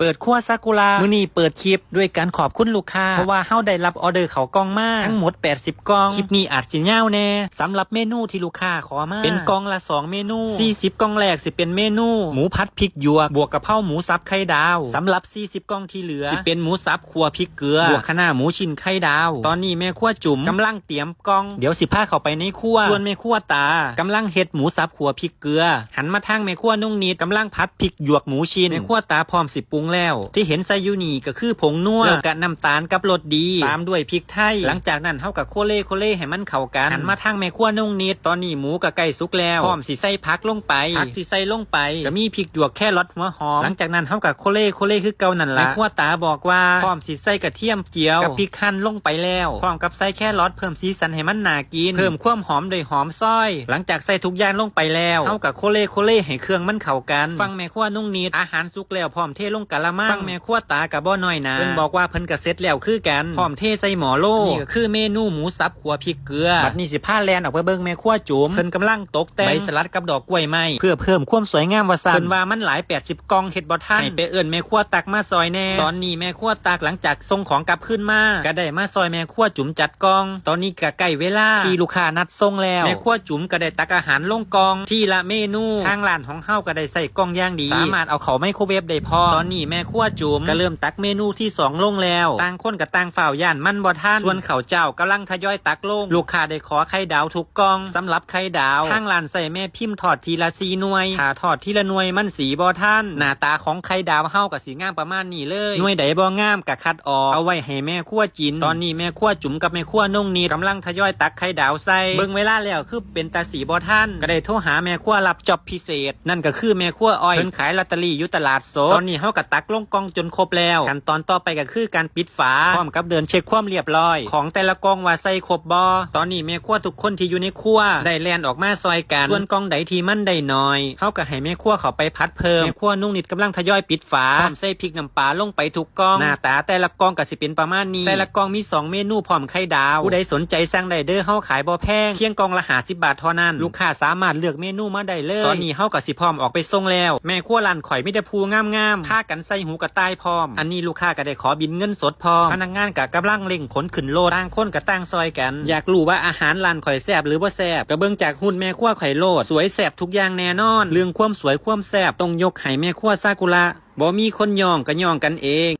ເປີດຄົວຊາກຸຣະ ມື້ນີ້ເປີດຄລິບດ້ວຍການຂອບຄຸນລູກຄ້າ ເພາະວ່າເຮົາໄດ້ຮັບອໍເດີເຂົ້າກ່ອງມາທັງໝົດແປດສິບກ່ອງ. ຄລິບນີ້ອາດຊິຍາວແດ່ ສຳລັບເມນູທີ່ລູກຄ້າຂໍມາ ເປັນກ່ອງລະສອງເມນູ. ສີ່ສິບກ່ອງແລກຊິເປັນເມນູໝູຜັດພິກຫຍວກ ບວກກະເພົາໝູສັບໄຂ່ດາວ. ສຳລັບສີ່ສິບກ່ອງທີ່ເຫຼືອ ຊິເປັນໝູສັບຂົ້ວພິກເກືອ ບວກຄະນ້າໝູຊິ້ນໄຂ່ດາວ. ຕອນນີ້ແມ່ຄົວຈຸ້ມກຳລັງຕຽມກ່ອງ ດຽວຊິພາເຂົ້າໄປໃນຄົວ. ສ່ວນແມ່ຄົວຕາກຳລັງເຮັດໝູສັບຂົ້ວພິກ ເກືອ. ຫັນມາທາງແມ່ຄົວນຸ່ງນິດ ກຳລັງຜັດພິກຫຍວກໝູຊິ້ນ. ແມ່ຄົວຕາພ້ອມຊິປຸງແລ້ວ ທີ່ເຫັນໃສ່ຢູ່ນີ້ກະຄືຜົງນົວ ແລ້ວກະນ້ຳຕານກັບລົດດີ ຕາມດ້ວຍພິກໄທ. ຫຼັງຈາກນັ້ນເຮົາກະໂຄເລໂຄເລໃຫ້ມັນເຂົ້າກັນ. ຫັນມາທາງແມ່ຄົວນຸ່ງນິດ ຕອນນີ້ໝູກະໃກ້ສຸກແລ້ວ ພ້ອມຊິໃສ່ຜັກລົງໄປ. ຜັກທີ່ໃສ່ລົງໄປກະມີພິກຫຍວກ ແຄຣອດ ຫົວຫອມ. ຫຼັງຈາກນັ້ນເຮົາກະໂຄເລໂຄເລຄືເກົ່ານັ້ນລະ. ແມ່ຄົວຕາບອກວ່າພ້ອມຊິໃສ່ກະທຽມຈຽວກັບພິກຫັ່ນລົງໄປແລ້ວ ພ້ອມກັບໃສ່ແຄຣອດເພີ່ມສີສັນໃຫ້ມັນໜ້າ ກິນ ເພີ່ມຄວາມຫອມດ້ວຍຫອມຊອຍ. ຫຼັງຈາກໃສ່ທຸກຢ່າງລົງໄປແລ້ວ ເຮົາກະໂຄເລໂຄເລໃຫ້ເຄື່ອງມັນເຂົ້າກັນ. ຝັ່ງແມ່ຄົວນຸ່ງນິດ ອາຫານສຸກແລ້ວພ້ອມເທລົງກະລະມັງ. ຝັ່ງແມ່ຄົວຕາກະບໍ່ນ້ອຍໜ້າ ເພິ່ນບອກວ່າເພິ່ນກະເສັດແລ້ວຄືກັນ ພ້ອມເທໃສ່ໝໍ້ໂລ. ນີ້ກະຄືເມນູໝູສັບຂົ້ວພິກເກືອ. ບັດນີ້ຊິພາແລ່ນອອກໄປເບິ່ງແມ່ຄົວຈຸ້ມ ເພິ່ນກຳລັງຕົກແຕ່ງໃບສະຫຼັດກັບດອກກ້ວຍໄມ້ ເພື່ອເພີ່ມຄວາມສວຍງາມວ່າຊັ້ນ. ເພິ່ນວ່າມັນຫຼາຍແປດສິບກ່ອງ ເຮັດບໍ່ທັນ ໃຫ້ໄປເອີ້ນແມ່ຄົວຕັກມາຊ່ອຍແດ່. ຕອນນີ້ແມ່ຄົວຕັກ ຫຼັງຈາກສົ່ງຂອງກັບຄືນມາ ກະໄດ້ມາຊ່ອຍແມ່ຄົວຈຸ້ມຈັດ ກ່ອງ. ຕອນນີ້ກະໃກ້ເວລາທີ່ລູກຄ້ານັດສົ່ງແລ້ວ ແມ່ຄົວຈຸ້ມກະໄດ້ຕັກອາຫານລົງກ່ອງທີລະເມນູ. ທາງຮ້ານຂອງເຮົາກະໄດ້ໃຊ້ກ່ອງຢ່າງດີ ສາມາດເອົາເຂົ້າໄມໂຄຣເວຟໄດ້ພ້ອມ. ຕອນນີ້ແມ່ຄົວຈຸ້ມກະເລີ່ມຕັກເມນູທີສອງລົງແລ້ວ ຕ່າງຄົນກະຕ່າງຟ້າວ ຢ້ານມັນບໍ່ທັນ. ສ່ວນເຂົ້າເຈົ້າກຳລັງທະຍອຍຕັກລົງ. ລູກຄ້າໄດ້ຂໍໄຂ່ດາວທຸກກ່ອງ. ສຳລັບໄຂ່ດາວ ທາງຮ້ານໃຊ້ແມ່ພິມທອດທີລະສີ່ໜ່ວຍ ຖ້າທອດທີລະໜ່ວຍມັນສີບໍ່ທັນ. ໜ້າຕາຂອງໄຂ່ດາວເຮົາກະ ສີງາມປະມານນີ້ເລີຍ ໜ່ວຍໃດບໍ່ງາມກະຄັດອອກ ເອົາໄວ້ໃຫ້ແມ່ຄົວກິນ. ຕອນນີ້ແມ່ຄົວຈຸ້ມກັບແມ່ຄົວນຸ່ງນິດກຳລັງທະຍອຍຕັກໄຂ່ດາວໃສ່. ເບິ່ງເວລາແລ້ວຄືເປັນຕາສີບໍ່ທັນ ກະໄດ້ໂທຫາແມ່ຄົວຮັບຈ໊ອບພິເສດ ນັ້ນກະຄືແມ່ຄົວອ້ອຍ ເພິ່ນຂາຍລອດເຕີຣີຢູ່ຕະຫຼາດສົດ. ຕອນນີ້ເຮົາກະຕັກລົງກ່ອງຈົນຄົບແລ້ວ ຂັ້ນຕອນຕໍ່ໄປກະຄືການປິດຝາ ພ້ອມກັບເດີນເຊັກຄວາມລຽບຮ້ອຍຂອງແຕ່ລະກ່ອງວ່າໃສ່ຄົບບໍ່. ຕອນນີ້ແມ່ຄົວທຸກຄົນທີ່ຢູ່ໃນຄົວໄດ້ແລ່ນອອກມາຊ່ອຍກັນ ສ່ວນກ່ອງໃດທີ່ມັນໄດ້ໜ້ອຍ ເຮົາກະໃຫ້ແມ່ຄົວເຂົ້າໄປຜັດເພີ່ມ. ແມ່ຄົວນຸ່ງນິດກຳລັງທະຍອຍປິດ ຝາ ພ້ອມໃສ່ພິກນ້ຳປາລົງໄປທຸກກ່ອງ. ໜ້າຕາແຕ່ລະກ່ອງກະຊິເປັນປະມານນີ້. ແຕ່ລະກ່ອງມີສອງເມນູພ້ອມໄຂ່ດາວ. ຜູ້ໃດສົນໃຈສັ່ງໄດ້ເດີ ເຮົາຂາຍບໍ່ແພງ ພຽງກ່ອງລະຫ້າສິບບາດເທົ່ານັ້ນ. ລູກຄ້າສາມາດເລືອກເມນູມາໄດ້ເລີຍ. ຕອນນີ້ເຮົາກະຊິພ້ອມອອກໄປສົ່ງແລ້ວ. ແມ່ຄົວຮ້ານຂ້ອຍມີແຕ່ຜູ້ງາມໆ ພາກັນໃສ່ຫູກະຕ່າຍພ້ອມ. ອັນນີ້ລູກຄ້າກະໄດ້ຂໍບິນເງິນສົດພ້ອມ. ພະນັກງານກະກຳລັງເລັ່ງຂົນຂຶ້ນລົດ. ຕ່າງຄົນກະຕ່າງຊ່ອຍກັນ. ຢາກຮູ້ວ່າອາຫານຮ້ານຂ້ອຍແຊບຫຼືບໍ່ແຊບ ກະເບິ່ງຈາກຫຸ້ນແມ່ຄົວຂ້ອຍໂລດ. ສວຍແຊບທຸກຢ່າງແນ່ນອນ. ເລື່ອງຄວາມສວຍຄວາມແຊບ ຕ້ອງຍົກໃຫ້ແມ່ຄົວຊາກຸຣະ. ບໍ່ມີຄົນຍ້ອງ ກະຍ້ອງກັນເອງ.